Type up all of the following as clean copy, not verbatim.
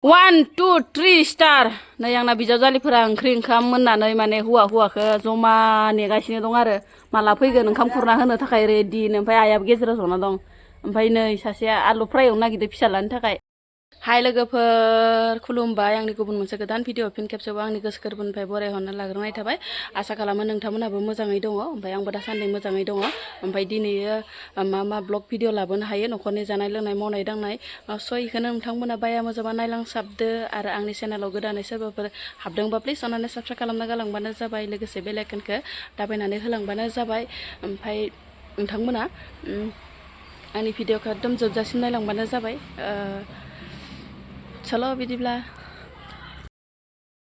1 2 3 star नै आंना बिजावजालिफोरा ओंख्रि ओंखाम मोननानै माने हौवाखौ जमा नेगासिनो दं आरो माला फैगोन ओंखाम खुरना होनो थाखाय रेडि ओमफ्राय आइयाबो गेजेराव जना दं ओमफ्राय नै सासेया आलु फ्राय एवनो नागिरदों फिसालानि थाखाय हाय लोगोफोर खुलुमबाय आंनि गुबुन मोनसे गोदान भिडिअ फिन खेबसेबाव आंनि गोसो गोरबोनिफ्राय बरायहरना लाग्रोनाय थाबाय आसा खालामो नोंथांमोनहाबो मोजाङै दङ ओमफ्राय आंबो दासान्दि मोजाङै दङ ओमफ्राय दिनै मा ब्लग भिडिअ लाबोनो हायो न'खरनि जानाय लोंनाय मावनाय दांनाय सयखौनो नोंथांमोना बाया मोजाङा नायलांसाबदो आरो आंनि चेनेलाव गोदानै सोरबाफोर हाबदोंबा प्लिज अननानै साबस्क्राइब खालामना गालांबानो जाबाय लोगोसे बेल आइकनखौ दाबायनानै होलांबानो जाबाय ओमफ्राय नोंथांमोना आंनि भिडिअखौ एकदम जोबजासिम नायलांबानो जाबाय चलो बिदिब्ला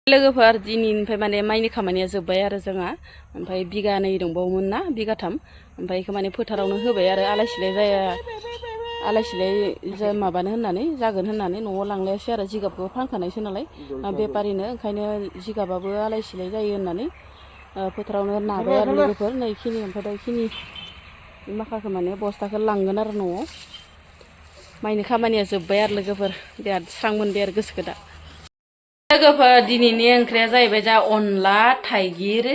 लोगोफोर दिनैनिफ्राय माने माइनि खामानिया जोब्बाय आरो जोंहा ओमफ्राय बिगानै दंबावोमोन ना बिगाथाम ओमफ्राय बेखौ माने फोथारावनो होबाय आरो आलाय सिलाय माबानो होननानै जागोन होननानै न'आव लांलायासै आरो जिगाबखौ फानखानायसो नालाय बेपारिनो ओंखायनो जिगाबाबो आलाय सिलाय जायो होननानै फोथारावनो नाबाय आरो लोगोफोर नैखिनि ओमफ्राय दा बेखिनि माखाखौ माने बस्थाखौ लांगोन आरो न'आव माइनि खामानिया जोब्बाय आरो लोगोफोर बिराद स्रां मोनबाय आरो गोसोखौ दा लोगोफोर दिनैनि ओंख्रिया जाहैबाय जा अनला थाइगिर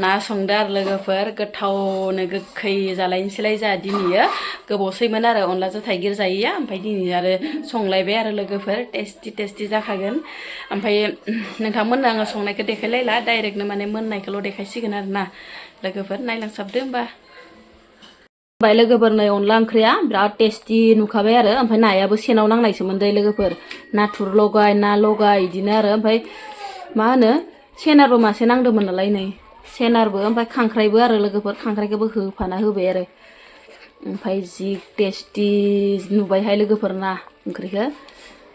ना संदो आरो लोगोफोर गोथावनो गोखै जालायनोसैलाय जा दिनैयो गोबावसैमोन आरो अनलाजों थाइगिर जायैया ओमफ्राय दिनै आरो संलायबाय आरो लोगोफोर टेस्टि जाखागोन ओमफ्राय नोंथांमोननो आङो संनायखौ देखायलायला डाइरेक्टनो माने मोननायखौल' देखायसिगोन आरो ना लोगोफोर नायलांसाबदो होमबा लोगोफोर नै अनला ओंख्रिया बिराद टेस्टि नुखाबाय आरो ओमफ्राय नायाबो सेनाव नांनायसोमोन दै लोगोफोर नाथुर लगाय ना लगाय बिदिनो आरो ओमफ्राय मा होनो सेनारबो मासे नांदोंमोन नालाय नै सेनारबो ओमफ्राय खांख्राइबो आरो लोगोफोर खांख्राइखौबो होफाना होबाय आरो ओमफ्राय जि टेस्टि नुबायहाय लोगोफोर ना ओंख्रिखौ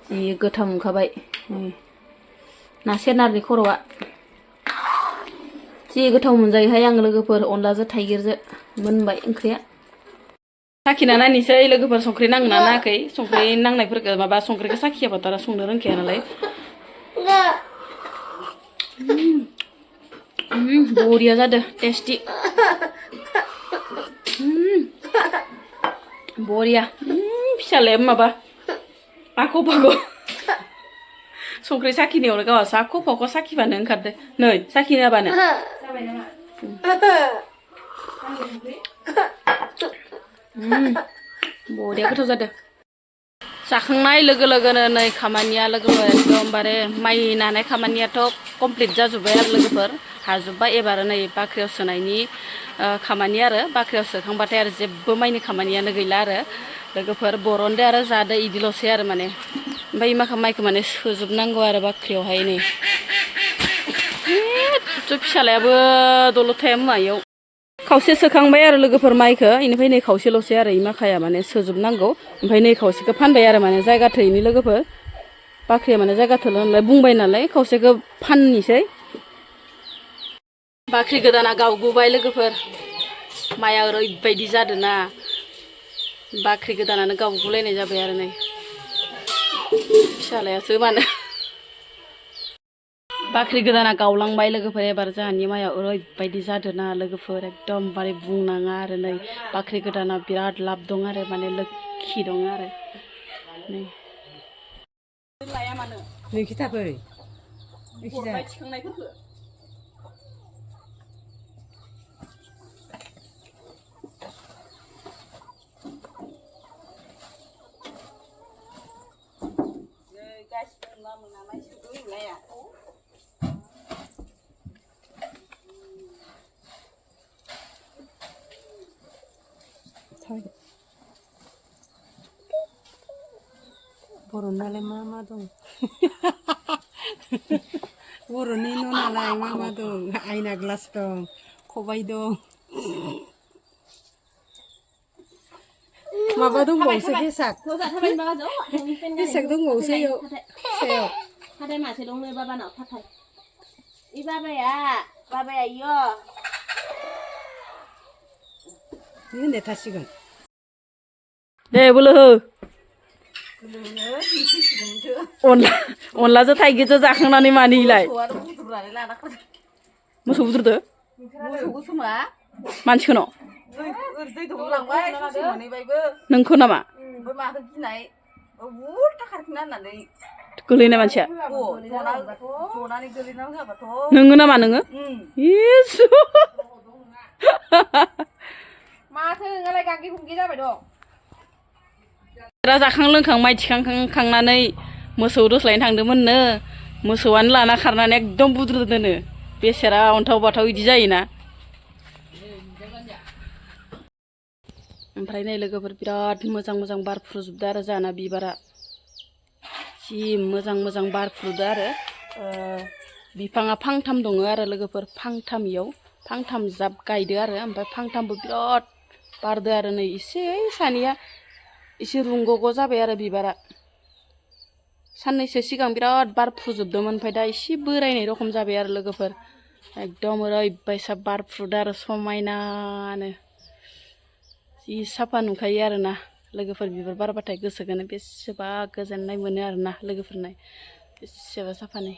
जि गोथाव नुखाबाय ना सेनारनि खर'आ जि गोथाव मोनजायोहाय आं लोगोफोर अनलाजों थाइगिरजों मोनबाय ओंख्रिया साखिना नायनोसै लोगोफोर संख्रि नांगोना नाङाखै संख्रि नांनायफोरखौ माबा संख्रिखौ साखियाबाथ' आरो संनो रोंखाया नालाय बरिया जादों टेस्टि बरिया फिसालाया माबा आख' फाख' संख्रि साखिनायावनो गावहासो आख' फाख' साखिबानो ओंखारदो नै साखिनाबानो बरिया गोथाव जादों जाखांनाय लोगो लोगोनो नै खामानिया लोगोफोर एकदमबारे माइ नानाय खामानियाथ' कमप्लिट जाजोब्बाय आरो लोगोफोर हाजोब्बाय एबार नै बाख्रियाव सोनायनि खामानि आरो बाख्रियाव सोखांबाथाय आरो जेबो माइनि खामानियानो गैला आरो लोगोफोर बरनदो आरो जादो इदिल'सै आरो माने ओमफ्राय माखा माइखौ माने सोजोबनांगौ आरो बाख्रियावहाय नै फिसालायाबो दलद थाया मायाव खावसे सोखांबाय आरो लोगोफोर माइखौ इनिफ्राय नै खावसेल'सै आरो माखाया माने सोजोबनांगौ ओमफ्राय नै खावसेखौ फानबाय आरो माने जायगा थोयैनि लोगोफोर बाख्रिया माने जायगा थोल नालाय बुंबाय नालाय खावसेखौ फाननिसै बाख्रि गोदाना गावगुबाय लोगोफोर माइआ ओरैबायदि जादों ना बाख्रि गोदानानो गावगुलायनाय जाबाय आरो नै फिसालायासो मानो बाख्रि गोदाना गावलांबाय लोगोफोर एबार जोंहानि माइआ ओरैबायदि जादों ना लोगोफोर एकदमबारे बुंनाङा आरो नै बाख्रि गोदाना बिराद लाब दं आरो माने लोखि दं आरो नै लाया मानो नोंखिथाफै हरबाय थिखांनायफोरखौ बर'नालाय मा दं बर'नि न' नालाय मा दं आयना ग्लास दं खबाइ दं माबा दंबावोसो हेसाक दंबावोसो इयाव सायाव हाथाय मासे दं नै बाबानाव हाथाय इ बाबाया इयो होननाय थासिगोन दे बोलो हो अनलाजों थाइगिरजों जाखांनानै मानिलाय मोसौ बुद्रुदो मानसिखौ नोंखौ नामा गोलैनाय मानसिया जनानै गोलैना होआबाथ' नोङो नामा नोङो इसु माथो नोंहालाय गांगे गुंगे जाबाय दं जाखां लोंखां माइ थिखांखांनानै मोसौ दोस्लायनो थांदोंमोननो मोसौआनो लाना खारनानै एकदम बुद्रुदोनो बेसेरा अन्थाव बाथाव इदि जायोना ओमफ्राय नै लोगोफोर बिराद मोजां मोजां बारफ्रुजोबदों आरो जाना बिबारा जि मोजां मोजां बारफ्रुदों आरो बिफाङा फांथाम दङ आरो लोगोफोर फांथाम जाब गायदो आरो ओमफ्राय फांथामबो बिराद बारदो आरो नै एसे सानैया एसे रुंग'ग' जाबाय आरो बिबारा साननैसो सिगां बिराद बारफ्रुजोबदोंमोन ओमफ्राय दा एसे बोरायनाय रखम जाबाय आरो लोगोफोर एकदम ओरैबायसा बारफ्रुदों आरो समायनानो जि साफा नुखायो आरोना लोगोफोर बिबार बारबाथाय गोसोखौनो बेसेबा गोजोननाय मोनो आरोना लोगोफोरनाय बेसेबा साफानो